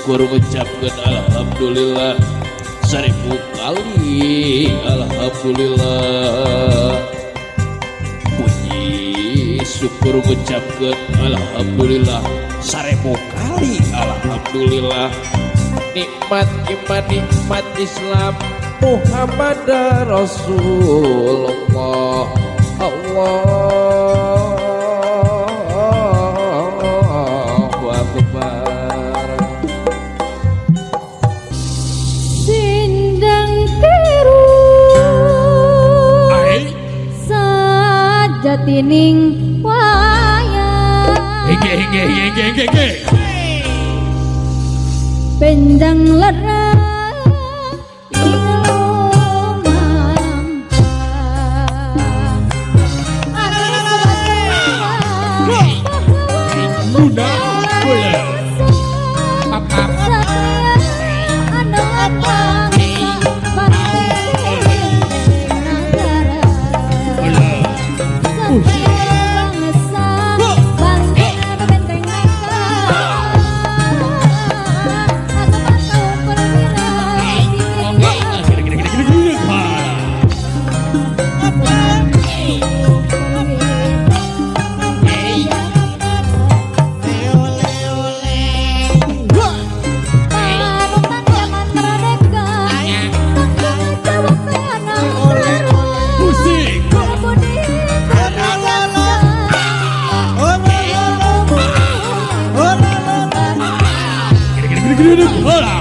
syukur ngucapkeun alhamdulillah 1000 kali alhamdulillah. Puji syukur ngucapkeun alhamdulillah 1000 kali alhamdulillah. Nikmat iman nikmat Islam Muhammad Rasulullah. Allahu Akbar. Sindang tiru sajatining wayang benjang lerang ing lumampah. Luna bola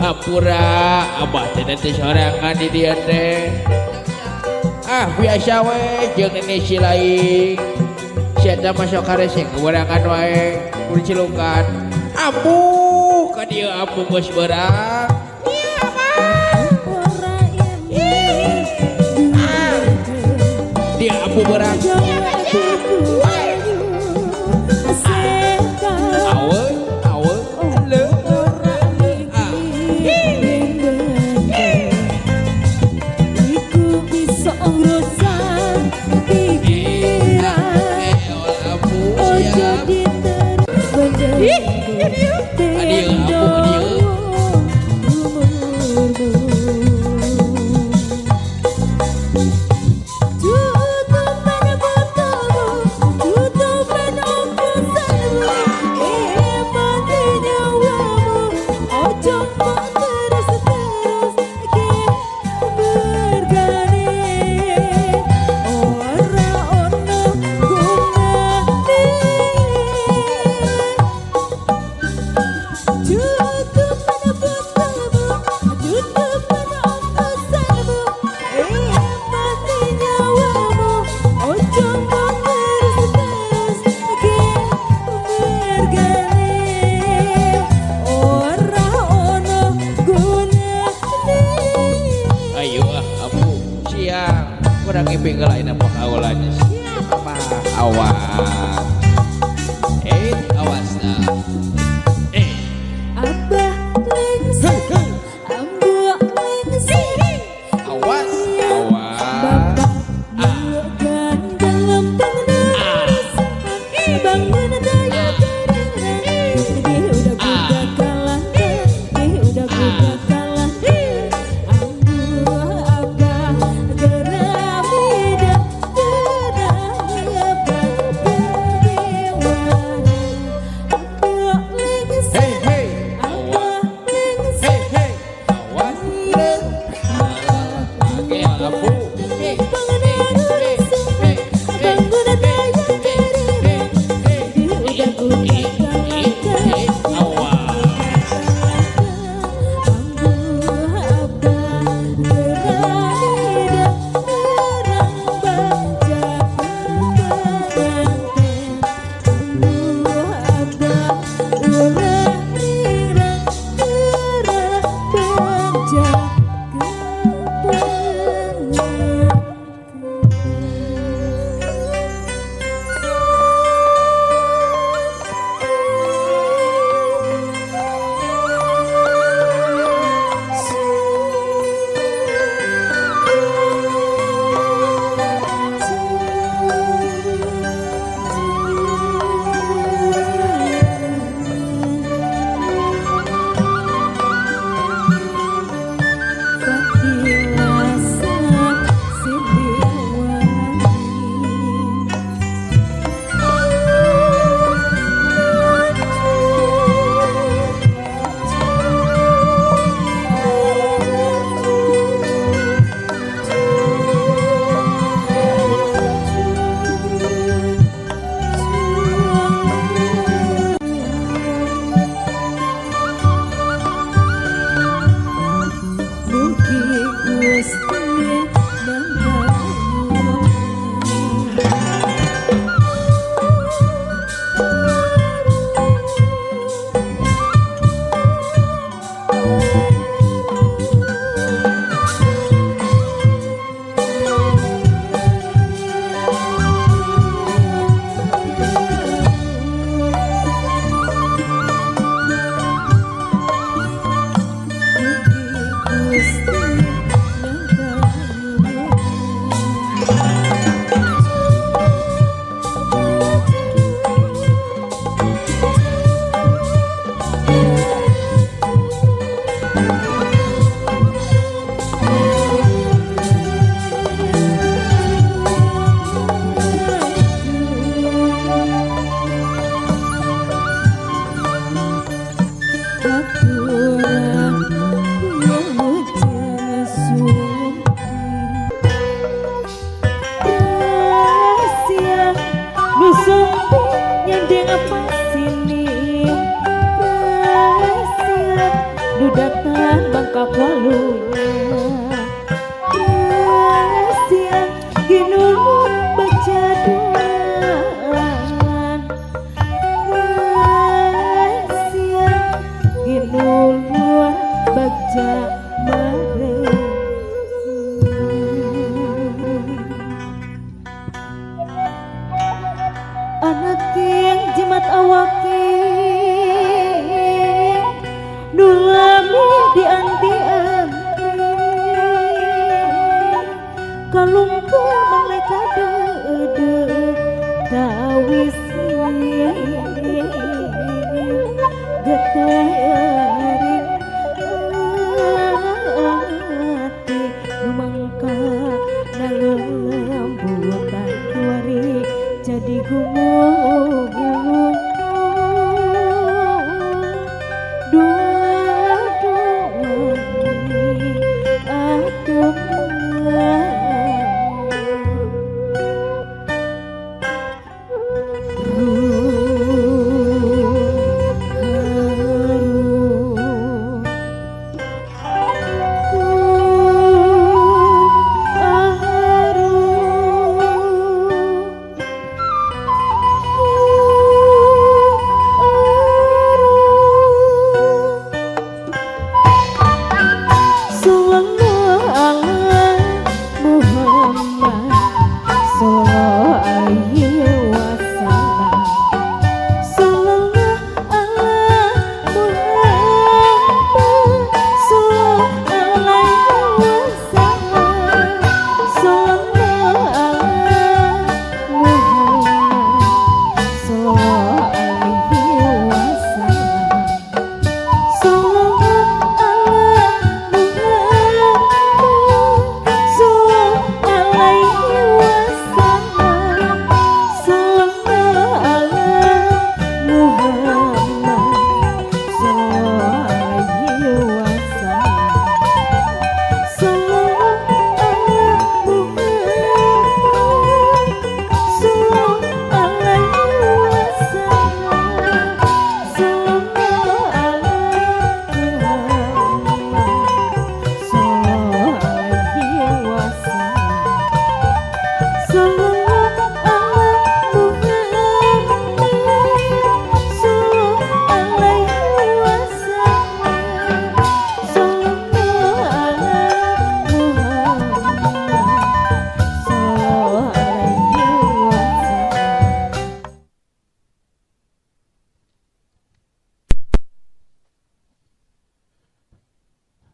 Hampura abah teh teh sorangan di dieu teh. Ah biasa we jeung nenek si lain. Si eta mah sok karesek keberangan wae kudu cilukan. Ambu ka dieu ambu geus beurang. Ieu abah. Dia ambu beurang. Abah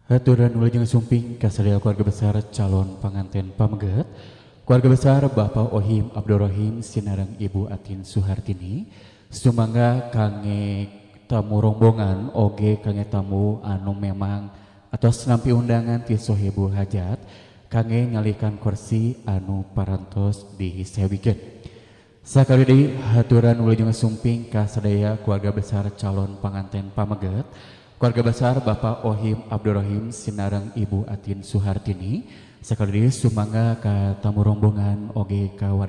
Haturan wilujeng sumping kasadaya keluarga besar calon panganten pameget, keluarga besar Bapak Ohim Abdurrahim sinareng Ibu Atin Suhartini, sumangga kange tamu rombongan oge kange tamu anu memang atos nampi undangan ti sohibul hajat kange nyalikan kursi anu parantos disewikeun. Sakali deui haturan wilujeng sumping kasadaya keluarga besar calon panganten pameget, keluarga besar Bapak Ohim Abdurrahim sinareng Ibu Atin Suhartini, sakali deui sumangga ka tamu rombongan oge ka warga